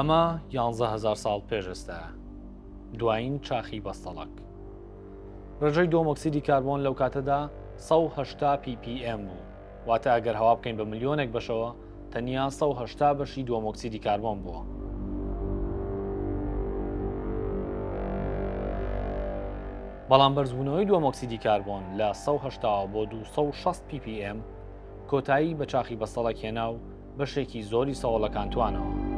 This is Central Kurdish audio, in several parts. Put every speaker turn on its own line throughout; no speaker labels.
ئەمە یانزەهەزار ساڵ پێش ئێستایە، دوایین چاخی بەستەڵەک. ڕێژەی دووەمۆکسیدی کاربۆن لەو کاتەدا 180 ppm بوو، واتە ئەگەر هەوا بکەین بە ملیۆنێک بەشەوە، تەنیا 180 بەشی دووەمۆکسیدی کاربۆن بووە. بەڵام بەرزبوونەوەی دووەمۆکسیدی کاربۆن لە 180 بۆ 260 ppm کۆتایی بە چاخی بەستەڵەک هێنا و بەشێکی زۆری سەوەڵەکان توانەوە.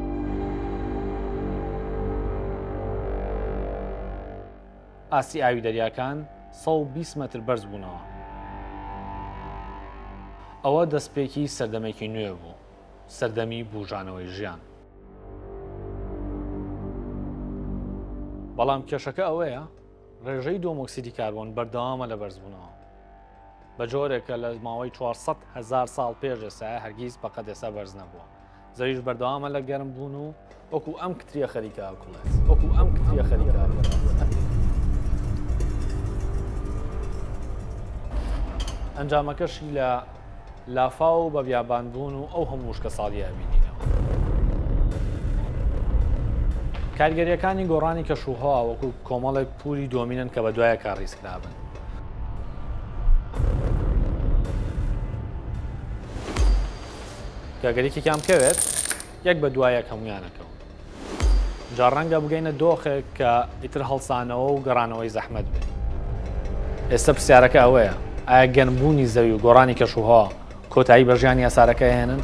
ئاستی ئاوی دەریاکان 120 مەتر بەرز بوونەوە. ئەوە دەستپێکی سەردەمێکی نوێ بوو، سەردەمی بوژانەوەی ژیان. بەڵام کێشەکە ئەوەیە ڕێژەی دووەمۆکسیدی کاربۆن بەردەوامە لە بەرزبوونەوە. بە جۆرێک کە لە ماوەی 400 هەزار ساڵ پێش ئێستاە هەرگیز بەقەد ئێستا بەرز نەبووە. زەویش بەردەوامە لە گەرم بوون و وەکو ئەم کتریە خەریکە ئەکوڵێت. وەکو ئەم کتریە خەریکە ئەکوڵێت. ئەنجامەکەشی لە لافاو و بە بیابان بوون و ئەو هەموو وشکەساڵییە ئەبینینەوە. کاریگەرییەکانی گۆڕانی کەشوهەوا وەکو کۆمەڵێک پوری دۆمینەن کە بە دوای یەکا ڕیز کرابن. کە گەر یەکێکیان بکەوێت یەک بە دوای یەک هەموویان ئەکەون. جا ڕەنگە بگەینە دۆخێک کە ئیتر هەڵسانەوە و گەڕانەوەی زەحمەت بێت. ئێستا پرسیارەکە ئەوەیە، ئایا گەرمبوونی زەوی و گۆڕانی کەشوهەوا کۆتایی بە ژیانی هەسارەکە ئەهێنن؟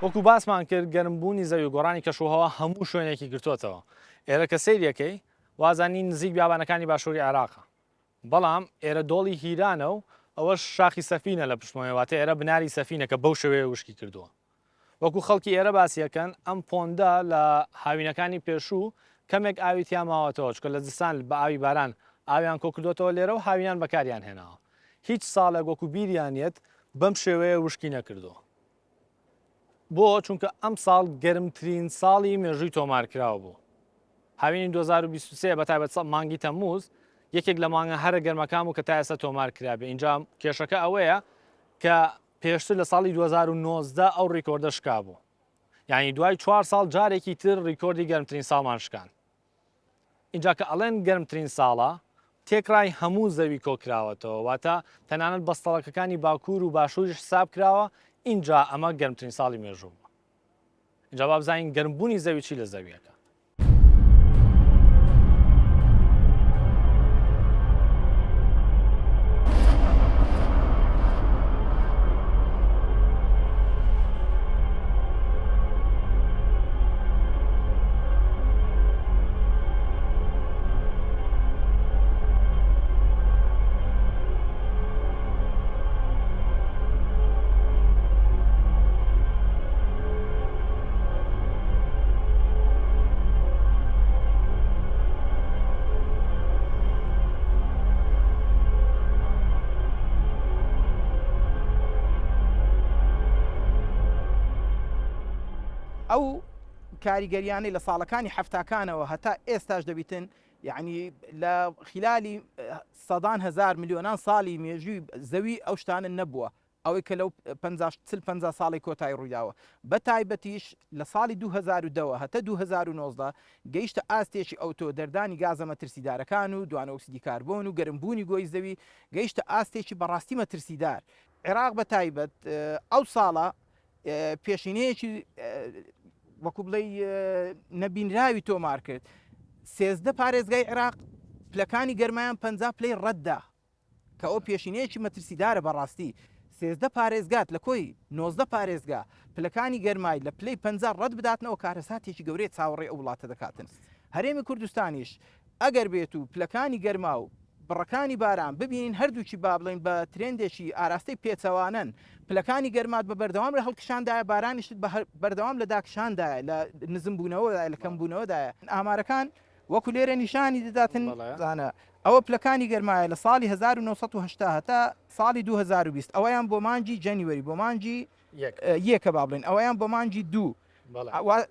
وەکو باسمان کرد گەرمبوونی زەوی و گۆڕانی کەشوهەوا هەموو شوێنێکی گرتووەتەوە. ئێرە کە سەیری ئەکەی وازانی نزیک بیابانەکانی باشووری عێراقە بەڵام ئێرە دۆڵی هیرانە و ئەوەش شاخی سەفینە لە پشتمەوەی واتە ئێرە بناری سەفینە کە بەو شێوەیە وشکی کردووە وەکو خەڵکی ئێرە باسی ئەکەن ئەم pond ە لە هاوینەکانی پێشوو کەمێک ئاوی تیا ماوەتەوە چونکە لە زستان بە ئاوی باران ئاویان کۆ کردوێتەوە لێرە و هاوینان بەکاریان هێناوە هیچ ساڵێک وەکو بیریان یەت بەم شێوەیە وشکی نەکردووە بۆ؟ چونکە ئەمساڵ گەرمترین ساڵی مێژووی تۆمارکراو بوو. هاوینی 2023 بە تایبەت مانگی تەمموز یەکێک لە مانگە هەرە گەرمەکان بوو کە تا ئێستا تۆمار کرابێ. ئینجا کێشەکە ئەوەیە کە پێشتر لە ساڵی 2019 ئەو ڕیکۆردە شکابوو. یعنی دوای چوار ساڵ جارێکی تر ڕیکۆردی گەرمترین ساڵمان شکاند. ئینجا کە ئەڵێن گەرمترین ساڵە، تێکڕای هەموو زەوی کۆکراوەتەوە، واتە تەنانەت بەستەڵەکەکانی باکوور و باشووریش حساب کراوە، ئینجا ئەمە گەرمترین ساڵی مێژوو بووە. ئینجا با بزانین گەرمبوونی زەوی چی لە زەویەکە.
ئەو کاریگەریانەی لە ساڵەکانی حەفتاکانەوە هەتا ئێستاش دەبیتن یعنی لە خلالی سەدان هەزار ملیۆنان ساڵی مێژووی زەوی ئەو شتانە نەبووە ئەوەی کە لەو 50 40 50 ساڵی کۆتایی ڕوویداوە بە تایبەتیش لە ساڵی 2010 ەوە هەتا 2019 گەیشتە ئاستێکی ئەوتۆ دەردانی گازە مەترسیدارەکان و دوانەئۆکسیدی کاربۆن و گەرمبوونی گۆی زەوی گەیشتە ئاستێکی بەڕاستی مەترسیدار عێراق بە تایبەت ئەو ساڵە پێشینەیەکی وەکو بڵێی نەبینراوی تۆمار کرد 13 پارێزگای عێراق پلەکانی گەرمایان 50 پلەی ڕەتدا کە ئەو پێشینەیەکی مەترسیدارە بەڕاستی 13 پارێزگات لە کۆی 19 پارێزگا پلەکانی گەرمای لە پلەی 50 ڕەت بداتنەوە کارەساتێکی گەورەی چاوەڕێ ئەو وڵاتە دەکاتن هەرێمی کوردستانیش ئەگەر بێت و پلەکانی گەرما و. بڕەکانی باران ببینین هەردووکی با بڵێین بە ترێندێکی ئاراستەی پێچەوانەن، پلەکانی گەرمات بە بەردەوام لە هەڵکشاندایە بارانیشت بە بەردەوام لە داکشاندایە لە نزمبوونەوەدایە لە کەمبوونەوەدایە. ئامارەکان وەکو لێرە نیشانی دەداتن زانە ئەوە پلەکانی گەرمایە لە ساڵی 1980 هەتا ساڵی 2020 ئەوەیان بۆ مانگی January بۆ مانگی یەکە با بڵێن ئەوەیان بۆ مانگی دوو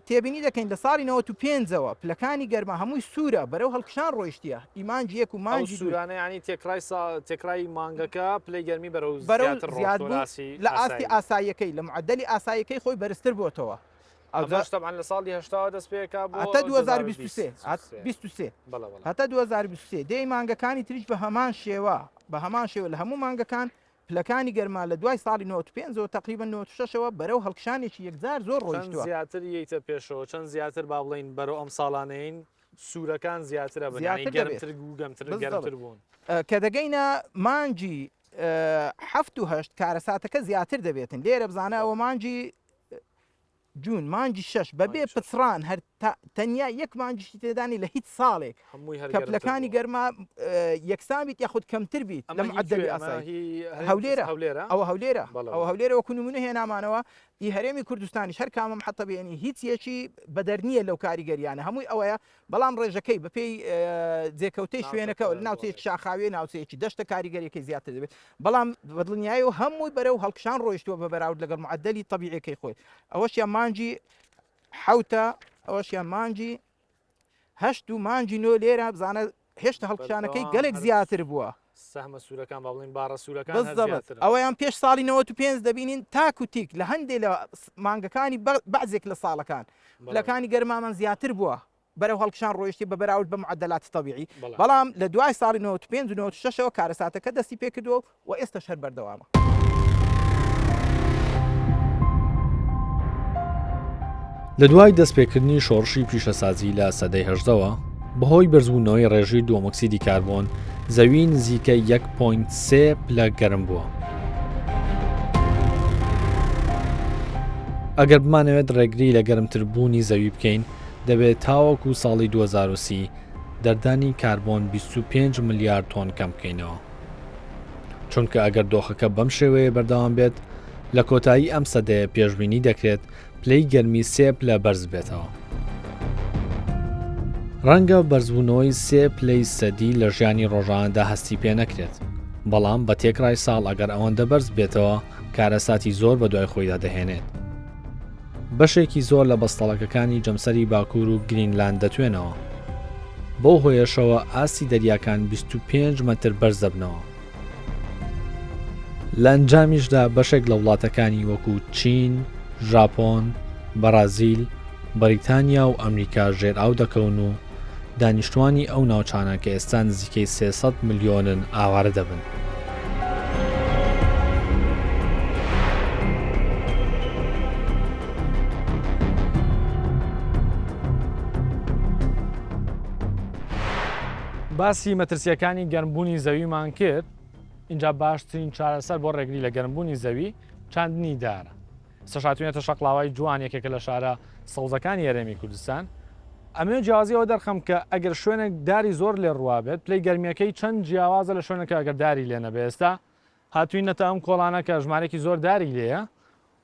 تێبینی دەکەین لە ساڵی 95ەوە پلەکانی گەرما هەمووی سوورە بەرەو هەڵکشان ڕۆیشتیە ئی مانگی یەک و مانگی
سوورانە ینی تێکرای تێکرای مانگەکە پلەی گەرمی بەرەو زیاتر
زیاد لە ئاستی ئاساییەکەی لە معدلی ئاساییەکەی خۆی بەرزتر بۆتەوە.
ئەوجاش تەبعەن لە ساڵی هەشتاوە دەست پێکا
بۆ هەتا 2023 23 هەتا 2023 دێی مانگەکانی تریش بە هەمان شێوە بە هەمان شێوە لە هەموو مانگەکان پلەکانی گەرما لە دوای ساڵی 95 ەوە تقریبا 96ەوە بەرەو هەڵکشانێکی یەکجار زۆر ڕۆیشتووە.
چەند زیاتر یەیتە پێشەوە چەند زیاتر با بڵێین بەرەو ئەم ساڵانەین سوورەکان زیاترە بن یانی گەرمتر و گەمتر گەرمتر بوون.
کە دەگەینە مانگی حەفت و هەشت کارەساتەکە زیاتر دەبێتن لێرە بزانە ئەوە مانگی June مانگی شەش بەبێ پچڕان هەر تەنیا یەک مانگیشی تێدانی لە هیچ ساڵێک کە پلەکانی گەرما یەکسان بیت یاخود کەمتر بیت لە معدلی ئاسایی هەولێرە ئەوە هەولێرە ئەوە هەولێرە وەکو نمونە هێنامانەوە ئی هەرێمی کوردستانیش هەر کامە محەتە بێنی هیچ یەکی بەدەر نییە لەو کاریگەریانە هەمووی ئەوەیە بەڵام ڕێژەکەی بەپێی جێکەوتەی شوێنەکە لە ناوچەیەکی شاخاویە ناوچەیەکی دەشتە کاریگەریەکەی زیاتر دەبێت بەڵام بەدڵنیایی و هەمووی بەرەو هەڵکشان ڕۆیشتووە بە بەراورد لەگەڵ معدلی تەبیعەکەی خۆی ئەوەشیان مانگی حوتە ئەوەشیان مانگی هەشت و مانگی نۆ لێرە بزانە هێشتا هەڵکشانەکەی گەلێک زیاتر بووە.
سەهمە سوورەکان با بڵێین باڕە سوورەکان هەر زیاترن.
ئەوەیان پێش ساڵی 95 دەبینین تاک و تیک لە هەندێ لە مانگەکانی بەعزێک لە ساڵەکان پلەکانی گەرمامان زیاتر بووە بەرەو هەڵکشان ڕۆیشتی بە بەراورد بە معدلاتی تەبیعی بەڵام لە دوای ساڵی 95 و 96 ەوە کارەساتەکە دەستی پێکردووە و ئێستاش هەر بەردەوامە.
لە دوای دەستپێکردنی شۆڕشی پیشەسازی لە سەدەی هەژدەوە، بەهۆی بەرزبوونەوەی ڕێژەی دووەمۆکسیدی کاربۆن، زەوی نزیکەی یەک point سێ پلە گەرم بووە. ئەگەر بمانەوێت ڕێگری لە گەرمتربوونی زەوی بکەین، دەبێت تاوەکو ساڵی 2030 دەردانی کاربۆن 25 ملیار تۆن کەم بکەینەوە. چونکە ئەگەر دۆخەکە بەم شێوەیە بەردەوام بێت، لە کۆتایی ئەم سەدەیە پێشبینی دەکرێت پلەی گەرمی سێ پلە بەرز بێتەوە. ڕەنگە بەرزبوونەوەی سێ پلەی سەدی لە ژیانی ڕۆژانەدا هەستی پێ نەکرێت، بەڵام بە تێکڕای ساڵ ئەگەر ئەوەندە بەرز بێتەوە کارەساتی زۆر بەدوای خۆیدا دەهێنێت. بەشێکی زۆر لە بەستەڵەکەکانی جەمسەری باکوور و گرینلاند دەتوێنەوە. بەو هۆیەشەوە ئاستی دەریاکان 25 مەتر بەرز دەبنەوە. لە ئەنجامیشدا بەشێک لە وڵاتەکانی وەکو چین، ژاپۆن، بەڕازیل، بەریتانیا و ئەمریکا ژێرئاو دەکەون و دانیشتوانی ئەو ناوچانە کە ئێستا نزیکەی 300 ملیۆنن ئاوارە دەبن. باسی مەترسیەکانی گەرمبوونی زەویمان کرد اینجا باشترین چارەسەر بۆ ڕێگری لە گەرمبوونی زەوی چاندنی دارە ئێستاش هاتوینەتە شەقڵاوای جوان یەکێکە لە شارە سەوزەکانی هەرێمی کوردستان. ئەمەوێت جیاوازی ئەوە دەرخەم کە ئەگەر شوێنێک داری زۆر لێ ڕوابێت پلەی گەرمیەکەی چەند جیاوازە لە شوێنەکە ئەگەر داری لێ نەبێ ئێستا هاتوینەتە ئەم کۆڵانە کە ژمارێکی زۆر داری لێیە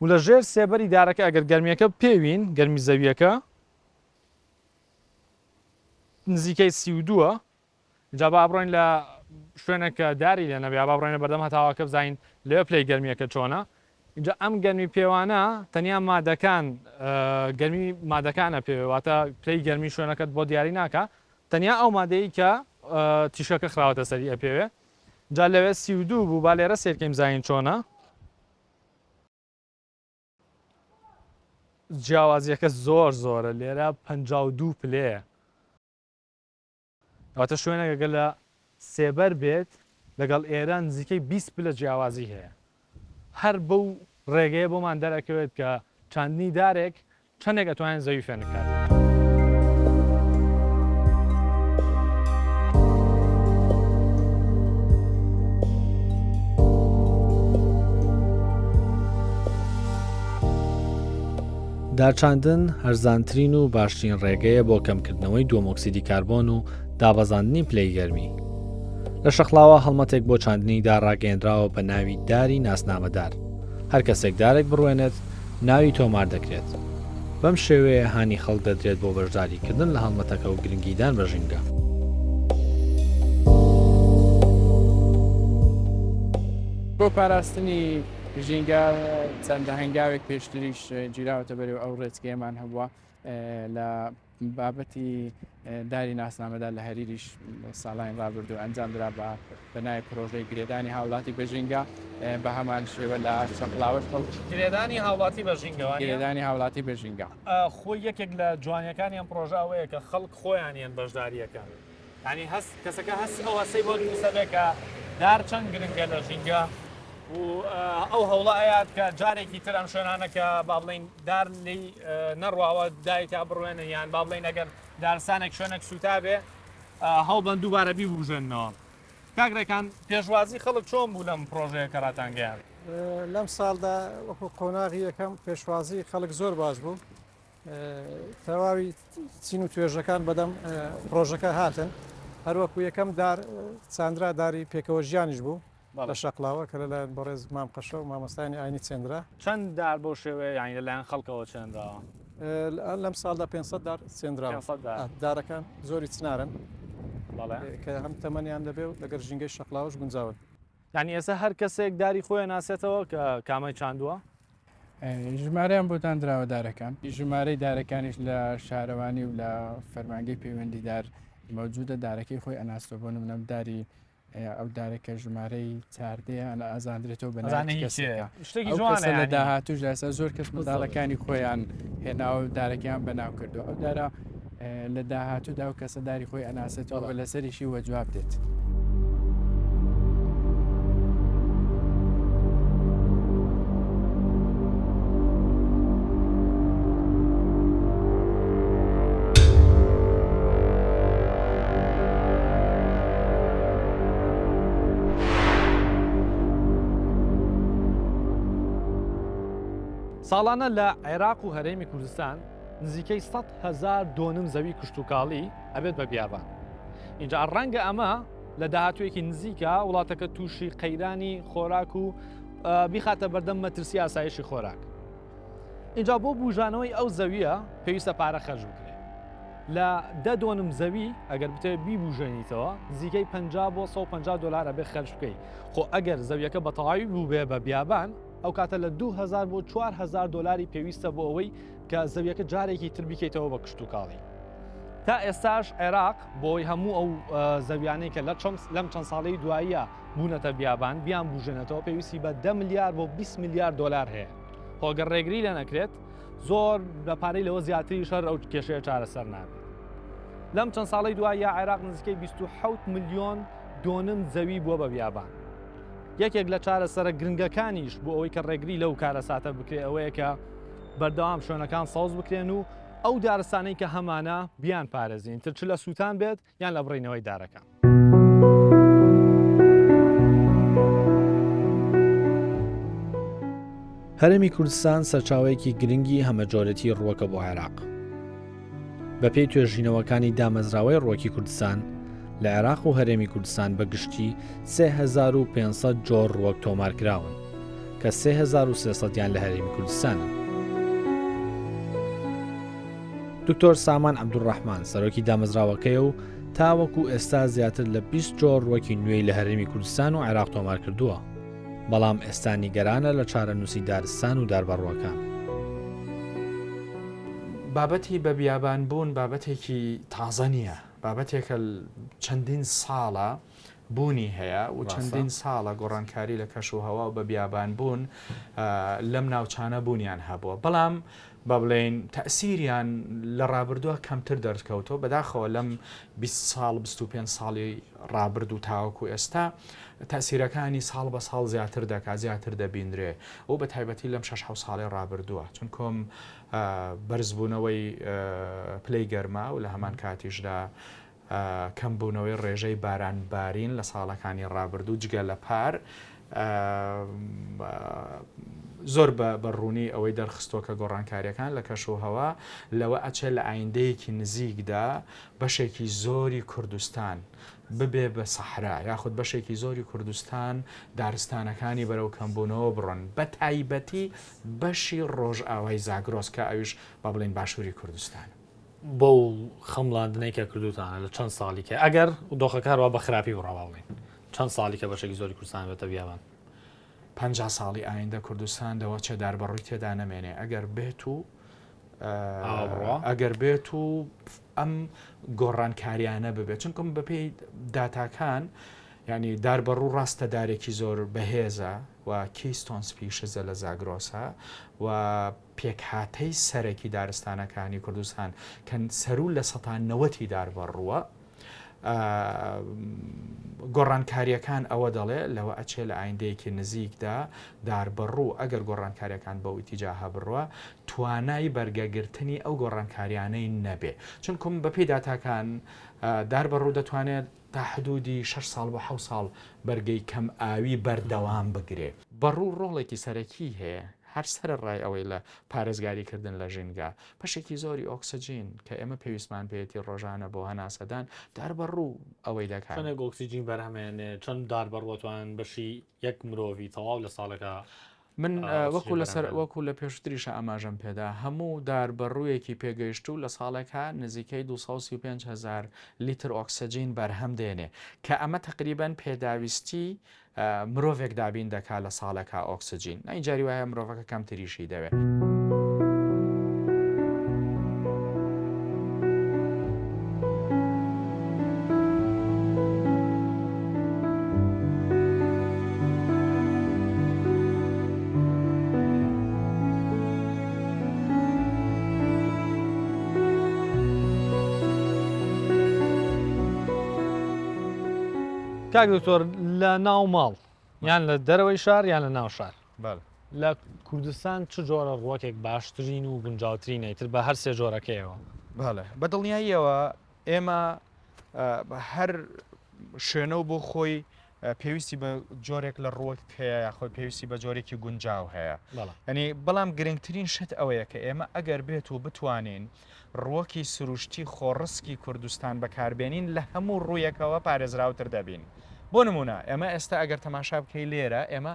و لە ژێر سێبەری دارەکە ئەگەر گەرمیەکە پێوین گەرمی زەویەکە نزیکەی 32 جا با بڕۆین لە شوێنێک کە داری لێ نەبێ با بڕۆینە بەردەم هەتاوەکە بزانین لەوێ پلەی گەرمیەکە چۆنە اینجا ئەم گەرمی پێوانە تەنیا مادەکان گەرمی مادەکانە پێوێ واتە پلەی گەرمی شوێنەکەت بۆ دیاری ناکە تەنیا ئەو مادەی کە تیشەکە خراوەتە سەری ئەپێوێ جا لەوێ 32 بوو با لێرە سێرکەیم زانین چۆنە جیاوازیەکە زۆر زۆرە لێرە 52 پلەیە واتە شوێنێک گەر لە سێبەر بێت لەگەڵ ئێرە نزیکەی 20 پلە جیاوازی هەیە. هەر بەو ڕێگەیە بۆمان دەرئەکەوێت کە چاندنی دارێک چەندێک ئەتوانێت زەوی فێنک کاتەوە. دارچاندن هەرزانترین و باشترین ڕێگەیە بۆ کەمکردنەوەی دووەمۆکسیدی کاربۆن و دابەزاندنی پلەی گەرمی. لە شەقڵاوە هەڵمەتێک بۆ چاندنی دار ڕاگەیەنراوە بە ناوی داری ناسنامەدار، هەر کەسێک دارێک بڕوێنێت ناوی تۆمار دەکرێت. بەم شێوەیە هانی خەڵک دەدرێت بۆ بەشداریکردن لە هەڵمەتەکە و گرنگیدان بە ژینگە.
بۆ پاراستنی ژینگە چەند هەنگاوێک پێشتریش گیراوەتە بەرێ و ئەو ڕێچکەیەمان هەبووە لە بابەتی داری ناسنامەدا لە هەریریش ساڵانی ڕابردوو ئەنجامدرا بە بەناوی پرۆژەی گرێدانی هاوڵاتی بە ژینگە بە هەمان شێوە لە شەقڵاوەش
گرێدانی هاوڵاتی بە ژینگە
گرێدانی هاوڵاتی بە ژینگە.
خۆی یەکێک لە جوانیەکانی ئەم پرۆژە ئەوەیە کە خەڵک خۆیان یەن بەشداریەکەن یانی هەست کەسەکە هەست ئەو هەستەی بۆ دروستە بێ کە دار چەند گرنگە لە ژینگە و ئەو هەوڵە ئەیات کە جارێکی تر ئەم شوێنانە کە با بڵین دار لی نەڕواوە دای تا بڕوێنن یان با بڵین ئەگەر دارستانێک شوێنێک سووتا بێ هەوڵبەن دووبارە بیبوژێننەوە. کاک ڕێکان پێشوازی خەڵک چۆن بوو لەم پڕۆژەیە کە ڕاتانگەیاند؟
لەم ساڵدا وەکو قۆناغی یەکەم پێشوازی خەڵک زۆر باش بوو تەواوی چین و توێژەکان بەدەم پڕۆژەکە هاتن هەروەکو یەکەم دار چاندرا داری پێکەوە ژیانیش بوو لە شەقڵاوە کە لەلایەن بەڕێز مام قەشە و مامۆستایانی ئاینی چێندرا.
چەند دار بەو شێوەیە یانی لەلایەن خەڵکەوە چێنراوە؟
لەم ساڵدا 500 دار چێندراوە.
500 دار.
دارەکان زۆری چنارن.
بەڵێ.
کە هەم تەمەنیان دەبێ و لەگەر ژینگەی شەقڵاوەش گونجاون.
یانی ئێستا هەر کەسێک داری خۆی ئەناسێتەوە کە کامەی چاندووە؟
ژمارەیان بۆ دانراوە دارەکان، ژمارەی دارەکانیش لە شارەوانی و لە فەرمانگەی پەیوەندیدار مەوجودە، دارەکەی خۆی ئەناسێتەوە، بۆ نمونە داری ئەو دارە کە ژمارەی چاردەیە ئەنا ئازاندرێتەوە بە ناوی کەسێکە
شتێکی جوانە
لە داهاتوش لەسە زۆر کەس منداڵەکانی خۆیان هێناوە دارەکەیان بەناو کردو ئەو دارە لە داهاتوودا و کەسە داری خۆی ئەناسێتەوە لەسەریشی وە جواب دێت.
ساڵانە لە عێراق و هەرێمی کوردستان نزیکەی 100 هەزار دۆنم زەوی کشتوکاڵی ئەبێت بە بیابان. ئینجا ڕەنگە ئەمە لە داهاتوویەکی نزیکە وڵاتەکە تووشی قەیرانی خۆراک و بیخاتە بەردەم مەترسی ئاسایشی خۆراک. ئینجا بۆ بوژانەوەی ئەو زەویە پێویستە پارە خەرج بکرێت. لە دە دۆنم زەوی ئەگەر بتەوێت بیبوژێنیتەوە نزیکەی 50 بۆ 150 دلار ئەبێ خەرج بکەیت. خۆ ئەگەر زەویەکە بە تەواوی بووبێ بە بیابان ئەو کاتە لە 2000 بۆ 4000 دلاری پێویستە بۆ ئەوەی کە زەویەکە جارێکی تر بیکەیتەوە بە کشتوکاڵی. تا ئێستاش عێراق بۆی هەموو ئەو زەویانەی کە لە لەم چەند ساڵەی دواییە بوونەتە بیابان بیان بوژێنێتەوە پێویستی بە 10 ملیار بۆ 20 ملیار دلار هەیە. خۆ گەر ڕێگری لێ نەکرێت زۆر بە پارەی لەوە زیاتریش هەر ئەو کێشەیە چارەسەر نابێت. لەم چەند ساڵەی دواییە عێراق نزیکەی 27 ملیۆن دۆنم زەوی بووە بە بیابان. یەکێک لە چارەسەرە گرنگەکانیش بۆ ئەوەی کە ڕێگری لەو کارەساتە بکرێت ئەوەیە کە بەردەوام شوێنەکان سەوز بکرێن و ئەو دارستانەی کە هەمانە بیان پارێزین تر چ لە سووتان بێت یان لە بڕینەوەی دارەکان. هەرێمی کوردستان سەرچاوەیەکی گرنگی هەمەجۆرێتی ڕووەکە بۆ عێراق. بەپێی توێژینەوەکانی دامەزراوەی ڕووەکی کوردستان، لە عێراق و هەرێمی کوردستان بە گشتی 3500 جۆر ڕووەک تۆمارکراون کە 3300 یان لە هەرێمی کوردستانن. دکتۆر سامان عەبدولڕەحمان سەرۆکی دامەزراوەکەیە و تاوەکو ئێستا زیاتر لە 20 جۆر ڕووەکی نوێی لە هەرێمی کوردستان و عێراق تۆمار کردووە. بەڵام ئێستا نیگەرانە لە چارەنووسی دارستان و داربەڕووەکان.
بابەتی بە بیابان بوون بابەتێکی تازە نییە، بابەتێکە چەندین ساڵە بوونی هەیە و چەندین ساڵە گۆڕانکاری لە کەش و هەوا و بە بیابان بوون لەم ناوچانە بوونیان هەبووە بەڵام با بڵێین تەئسیریان لە ڕابردووە کەمتر دەرکەوتووە، بەداخەوە لەم 20 ساڵ 25 ساڵی ڕابردوو تاوەکو ئێستا تەئسیرەکانی ساڵ بە ساڵ زیاتر دەکات زیاتر دەبینرێ و بە تایبەتی لەم شەش حەوت ساڵی ڕابردووە چونکۆم بەرزبوونەوەی پلەی گەرما و لە هەمان کاتیشدا کەمبوونەوەی ڕێژەی باران بارین لە ساڵەکانی ڕابردوو جگە لە پار. زۆر بە ڕوونی ئەوەی دەرخستووە کە گۆڕانکارییەکان لە کەشوهەوا لەوە ئەچێت لە ئایندەیەکی نزیکدا بەشێکی زۆری کوردستان ببێ بە سەحرا یاخود بەشێکی زۆری کوردستان دارستانەکانی بەرەو کەمبوونەوە بڕۆن بە تایبەتی بەشی ڕۆژئاوای زاگرۆس کە ئەویش با بڵێین باشووری کوردستانە.
بەو خەمڵاندنەی کە کردووتانە لە چەند ساڵی کە ئەگەر دۆخەکە هەروا بە خراپی بڕا با بڵێین چەند ساڵی کە بەشێکی زۆری کوردستان بێتە بیابان؟
50 ساڵی ئایندە کوردستان لەوە چێ داربەڕووی تێدا نەمێنێ ئەگەر بێت و ئەگەر بێت و ئەم گۆڕانکاریانە ببێت چونکم بەپێی داتاکان ینی داربەڕوو ڕاستە دارێکی زۆر بەهێزە و keystone species ە لە زاگرۆسە و پێکهاتەی سەرەکی دارستانەکانی کوردستان کە سەروو لە سەتا نەوەتی داربەڕووە، گۆڕانکارییەکان ئەوە دەڵێ لەوە ئەچێ لە ئایندەیەکی نزیکدا داربەڕوو ئەگەر گۆڕانکارییەکان بەو ئیتیجاهە بڕوا توانای بەرگەگرتنی ئەو گۆڕانکاریانەی نەبێ چونکم بەپێی داتاکان داربەڕوو دەتوانێت تا حدودی شەش ساڵ بۆ حەوت ساڵ بەرگەی کەم ئاوی بەردەوام بگرێ. بەڕوو ڕۆڵێکی سەرەکی هەیە هەر سەرەڕای ئەوەی لە پارێزگاری کردن لە ژینگە، بەشێکی زۆری ئۆکسجین کە ئێمە پێویستمان پێیەتی ڕۆژانە بۆ هەناسەدان، دار بەڕوو ئەوەی دەکات.
چەندێک ئۆکسجین بەرهەمێنێ؟ چەند دار بەڕوو ئەتوانن بەشی یەک مرۆڤی تەواو لە ساڵێکا
من وەکو لەسەر وەکو لە پێشتریشە ئاماژەم پێدا هەموو دار بەڕوویەکی پێگەیشتوو لە ساڵێکا نزیکەی 235 هزار لیتر ئۆکسجین بەرهەم دێنێ کە ئەمە تقریبا پێداویستی مرۆڤێک دابین دەکا لە ساڵێکا ئۆکسجین ئەی جاری وایە مرۆڤەکە کەمتریشی دەوێ.
کاک دکتۆر لە ناو ماڵ یان لە دەرەوەی شار یان لە ناو شار لە کوردستان چ جۆرە ڕووەکێک باشترین و گونجاوترینە ئیتر بە هەر سێ جۆرەکەیەوە؟
بەڵێ بە دڵنیاییەوە ئێمە هەر شوێنە و بۆ خۆی پێویستی بە جۆرێک لە ڕووەک هەیە یاخۆی پێویستی بە جۆرێکی گونجاو هەیە ئەنی بەڵام گرنگترین شت ئەوەیە کە ئێمە ئەگەر بێت و بتوانین ڕووەکی سروشتی خۆڕسکی کوردستان بەکاربێنین لە هەموو ڕوویەکەوە پارێزراوتر دەبین بۆ نمونە ئێمە ئێستا ئەگەر تەماشا بکەی لێرە ئێمە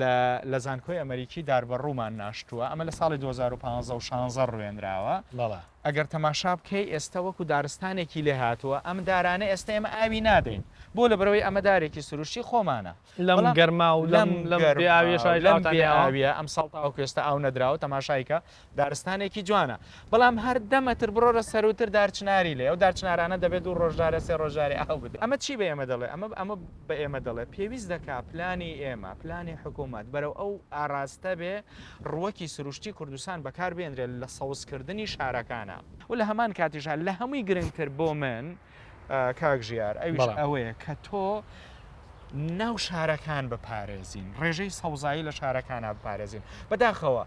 لە لە زانکۆی ئەمەریکی داربەڕوومان ناشتووە ئەمە لە ساڵی 2015 و 16 ڕوێنراوە
بەڵێ.
ئەگەر تەماشا بکەی ئێستا وەکو دارستانێکی لێ هاتووە ئەم دارانە ئێستا ئێمە ئاوی نادەین بۆ لەبەرئەوەی ئەمە دارێکی سروشتی خۆمانە
لەم
بەڵام
گەرما و لەم
لەم
لەم بێ
گەرما
ئاویەش
و
ئاوی
لەم
ئاوتان
بێ
ناوە؟
ئاویە ئەمساڵ تاوەکو ئێستا ئاو نەدراوە تەماشای کە دارستانێکی جوانە بەڵام هەر دە مەتر بڕۆرە سەرووتر دارچناری لێیە ئەو دارچنارانە دەبێت دوو ڕۆژ جارێ سێ ڕۆژ جارێ ئاو بدرێ ئەمە چی بە ئێمە دەڵێ ئەمە ئەمە بە ئێمە دەڵێ پێویست دەکا پلانی ئێمە پلانی حکوومەت بەرەو ئەو ئاراستە بێ ڕووەکی سروشتی کوردستان بەکار بێنرێ لە سەوزکردنی شارەکانا و لە هەمان کاتیشا لە هەمووی گرنگتر بۆ من کاک ژیار ئەویش ئەوەیە کە تۆ ناو شارەکان بپارێزین ڕێژەی سەوزایی لە شارەکانە بپارێزین بەداخەوە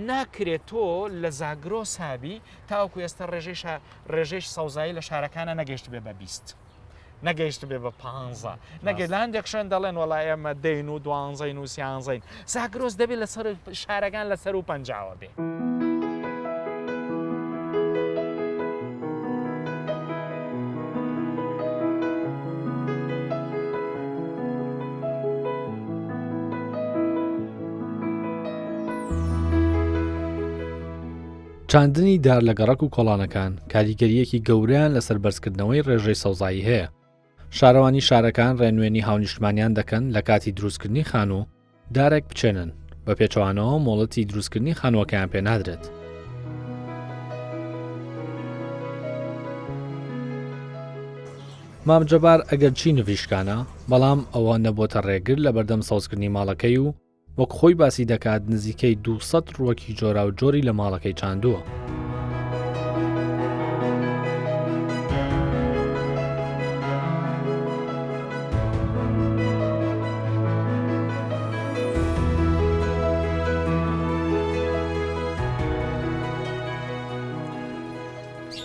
ناکرێت تۆ لە زاگرۆ سابی تاوەکو ئێستا ڕێژەی ڕێژەی سەوزایی لە شارەکانە نەگەشت بێ بە 20 نەگەیشت بێ بە پ نەگەی لە هەندێک شوێن دەڵێن وڵا ئێمە دەین و دوانزەین و سیانزەین زاگرۆس دەبێت لەسەر شارەکان لەسەر و پەنجاوە بێ.
چاندنی دار لە گەڕەک و کۆڵانەکان کاریگەرییەکی گەورەیان لەسەر بەرزکردنەوەی ڕێژەی سەوزایی هەیە. شارەوانی شارەکان ڕێنوێنی هاونیشتمانیان دەکەن لە کاتی دروستکردنی خانوو دارێک بچێنن، بە پێچەوانەوە مۆڵەتی دروستکردنی خانووەکەیان پێ نادرێت. مام جەبار ئەگەرچی نڤیشکانە، بەڵام ئەوە نەبۆتە ڕێگر لەبەردەم سەوزکردنی ماڵەکەی و وەک خۆی باسی دەکات نزیکەی 200 ڕووەکی جۆراوجۆری لە ماڵەکەی چاندووە.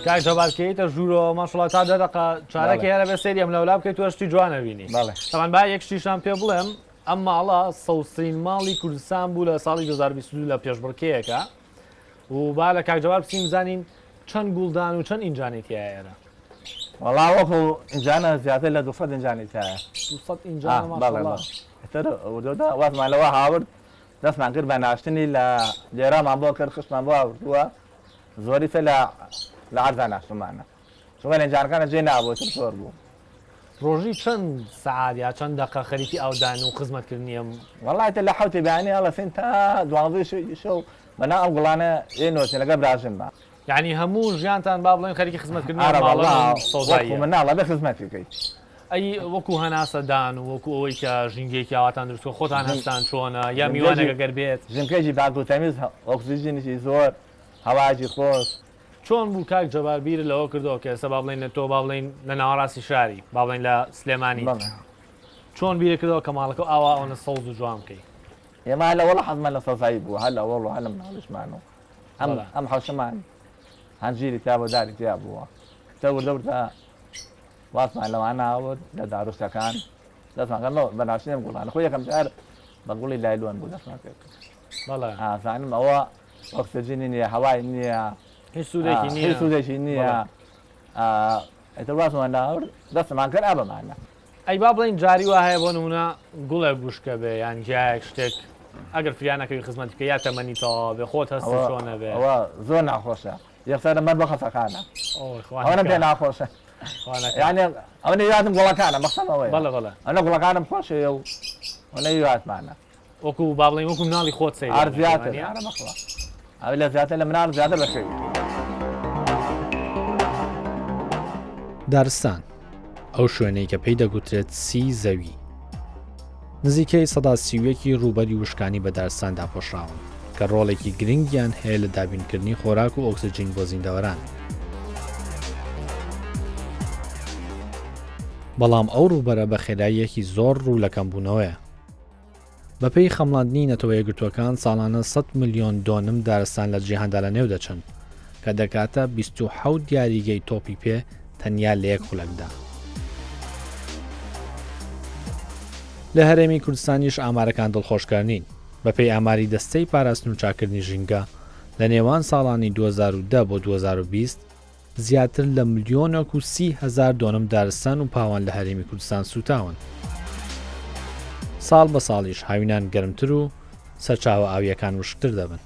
کاک جەبار کەیتە ژوورەوە ماشەڵا تا دە دەقە چارەکی هەرە بێ سەیری ئەم لەولا بکەیت تۆ شتی جوان ئەبینی.
بەڵێ.
تەبعەن با یەک شتیشتان پێ بڵێم. ئەم ماڵە سەوزترین ماڵی کوردستان بوو لە ساڵی 2022 لە پێشبڕکێیەکە و با لە کاک جەبار بچین بزانین چەند گوڵدان و چەند ئینجانەی تیایە ئێرە.
وەڵا وەکو ئینجانە زیاتر لە 200 ئینجانی تایە.
200 ئینجانە ماشەڵڵا.
ئیتر وردە وازمان لەوە هاورد دەستمان کرد بە ناشتنی لە لێرامان بۆ کرد خشتمان بۆ هاوردووە زۆری تر لە لە عەرزا ناشتومانە. چونکە لێنجانەکانە جێ نابوو تر زۆر بوو.
ڕۆژی چەند سەعات یا چەند دەقە خەریکی ئاودان و خزمەت کردنی ئەم.
وەڵا ئیتر لە حەوتی بەیانی هەڵەسین تا دوانزەی شەو بەناو ئەم گوڵانە ئێنۆسین لەگەڵ براژنما.
یانی هەموو ژیانتان با بڵێین خەریکی خزمەت کردنی ئەم
ئارە
ماڵەن
وەڵا
و سەوزاییە.
وەکو مناڵ ئەبێ خزمەتی بکەی.
ئەی وەکو هەناسە دان و وەکو ئەوەی کە ژینگەیەکی ئاواتان دروست کردوە خۆتان
ژن
هەستان چۆنە یا
ژینگەیەکی
میوانێک ئەگەر بێت.
ژینگەیەکی پاک و تەمیز ئۆکسجینێکی زۆر هەوایەکی خۆش.
چۆن بوو کاک جەبار بیرت لەوە کردەوە کە ئێستا با بڵێین تۆ با بڵێین لە ناوەڕاستی شاری با بڵێین لە سلێمانی
بەڵێ.
چۆن بیرت کردەوە کە ماڵەکە ئاوا ئەوەنە سەوز و جوان بکەی؟
ئێمە هەر لەوەڵ حەزمان لە سەوزایی بووە هەر لەوەڵ و هەر لە مناڵیشمان و ئەم
بەڵێ.
ئەم حەوشەمان هەنجیری تیا بووە داری تیا بووە کە وردە وردە وازمان لەوانە هاورد لە داروشتەکان دەستمان کرد بە ناشتنی ئەم گوڵانە خۆ یەکەم جار بە گوڵی لایلۆن بوو دەستمان پێ کرد
بەڵێ.
ئازانم ئەوە ئۆکسجینی نییە هەوای نییە
هیچ سوودێکی نییە
هیچ سوودێکی نییە ئیتر وازمان لاورد دەستمان کرد ئەبەمانە
ئەی با بڵێین جاری وا هەیە بۆ نمونە گوڵێک وشکە بێ یان گیایەک شتێک ئەگەر فریا نەکەوی خزمەتی بکە یا تەمەنی تەواو بێ خۆت هەست چۆن نەبێ
ئەوە زۆر ناخۆشە یەکسەر مەر بۆ خەسەخانە ئەوەنەم پێ ناخۆشە یانێ ئەوەنە یادم گوڵەکانە مەخسەم ئەوەیە
بەڵێ بەڵێ
ئەوەنە گوڵەکانم خۆشەوێ و ئەوەنە یادمانە
وەکو با بڵێین وەکو مناڵی خۆت سەیریان
ئار
دەکەی
زیاتر
وانیە؟
ئارە بەخوا ئەوە لە زیاتر لە مناڵ زیاتر بەخێوی
دارستان، ئەو شوێنەی کە پێی دەگوترێت سیی زەوی، نزیکەی 31% ی ڕووبەری وشکانی بە دارستان داپۆشراون، کە ڕۆڵێکی گرنگیان هەیە لە دابینکردنی خۆراک و ئۆکسجین بۆ زیندەوەران. بەڵام ئەو ڕووبەرە بە خێراییەکی زۆر ڕوو لە کەمبوونەوەیە. بەپێی خەمڵاندنی نەتەوە یەکگرتووەکان ساڵانە سەد ملیۆن دۆنم دارستان لە جیهاندا لەنێو دەچن، کە دەکاتە 27 یاریگەی تۆپی پێ تەنیا لە یەک خولەکدا. لە هەرێمی کوردستانیش ئامارەکان دڵخۆشکەر نین. بەپێی ئاماری دەستەی پاراستن و چاککردنی ژینگە، لە نێوان ساڵانی 2010 بۆ 2020، زیاتر لە ملیۆنێک و 30 هەزار دۆنم دارستان و پاوان لە هەرێمی کوردستان سووتاون. ساڵ بە ساڵیش هاوینان گەرمتر و سەرچاوە ئاوییەکان وشکتر دەبن.